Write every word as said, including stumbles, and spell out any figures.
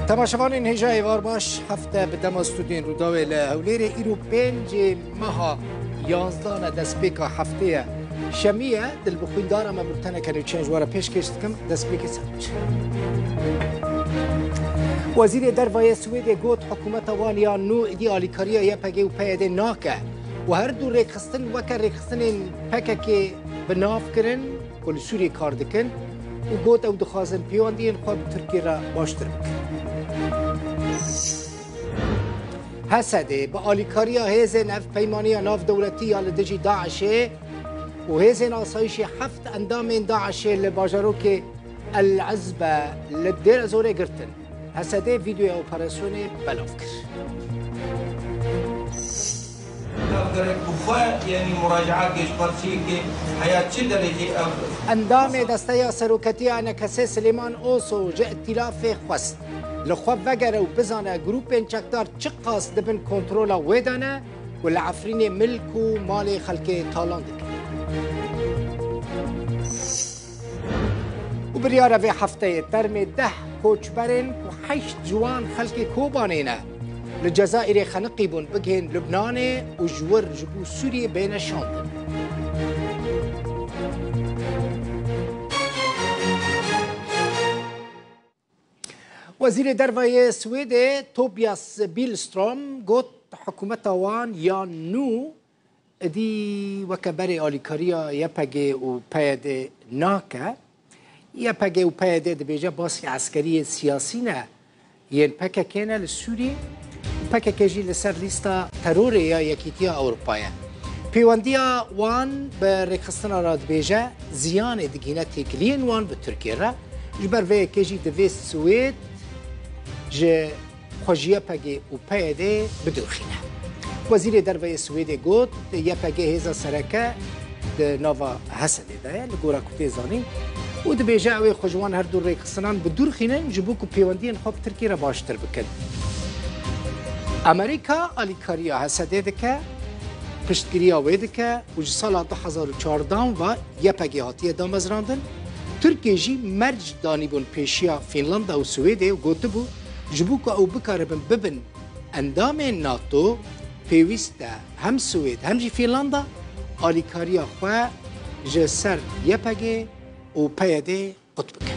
Temaşevanên hêja êvar baş, hefte bi dema stûdyoyên Rûdawê li Hewlêrê. Îro pêncê meha yanzdana destpêka heftê ye. Şemî ye, dil bi xwîndara me bulteneke nûçeyan ji we re pêşkêş dikim, destpêkê ser biçe. Wezîrê Derve yê Swêdê got, hikûmeta wan ya nû êdî alîkariya Y P G û P Y D nake û her du rêkxistin weke rêkxistinên P K K bi nav kirin ku li Sûriyê kar dikin û got, ew dixwazin pêwendiyên xwe bi Tirkiyê re baştir bikin. H S D bi alîkariya hêzên Hevpeymaniya Navdewletî ya li dijî DAIŞ'ê û hêzên asayîşê heft endamên DAIŞ'ê li bajarokê El Ezbe li Dêr Zorê girtin. H S D vîdeoya operasyonê belav kir. Gerek bi xwe, yanî muracaatê ji parçeyekê heya çi derecê ev Endamê Desteya Seroketiya E N K S Silêman Oso ji îtîlafê xwest, li xwe vegere û bizane grûpên çekdar çiqas di bin kontrola wê de ne ku li Efrînê milk û malê xelkê talan dikin. Û biryara vê hefteyê termê deh koçberên ku heşt ji wan xelkê Kobanê ne, li Cezayirê xeniqî bûn, bigihên Lubnanê û ji wir ji bo Sûriyê bêne şandin. Wezîrê Derve yê Swêdê Tobias Billström got, hikûmeta wan ya nû êdî weke berê alîkariya Y P G û P Y D nake. Y P G û P Y D dibêje basî eskeriyên siyasî ne, yên P K K ne li Sûriyê. P K K jî li ser lîsta terorê ya Yekîtiya Ewropa ye. Pêwendiya wan bi rêkxistina re dibêje, ziyanê digihîne têkiliyên wan bi Tirkiyê re. Ji ber vê yekê jî divê Swêd ji xwe ji Y P G û P Y D bidûxîne. Wezîrê Derve yê Swêdê got, Y P G hêza sereke di nava H S D'ê de ye, li gora ku tê zanîn, û dibêje ew ê xwe ji wan her du rêxistinan bidûrxînin, ji bo ku pêwendiyên xwe bi Tirkiyê re baştir bikin. Amerîka alîkariya H S D dike, piştgiriya wê dike û ji sala du hezar û çardeh ve Y P G hatiye damezrandin. Tirkiye jî merc danîbûn pêşiya Fînlanda û Swêdê û gotibû, ji bo ku ew bikaribin bibin endamên NATO, pêwîst e hem Swêd hem jî Fînlanda alîkariya xwe ji ser Y P G û P Y D qut bikin.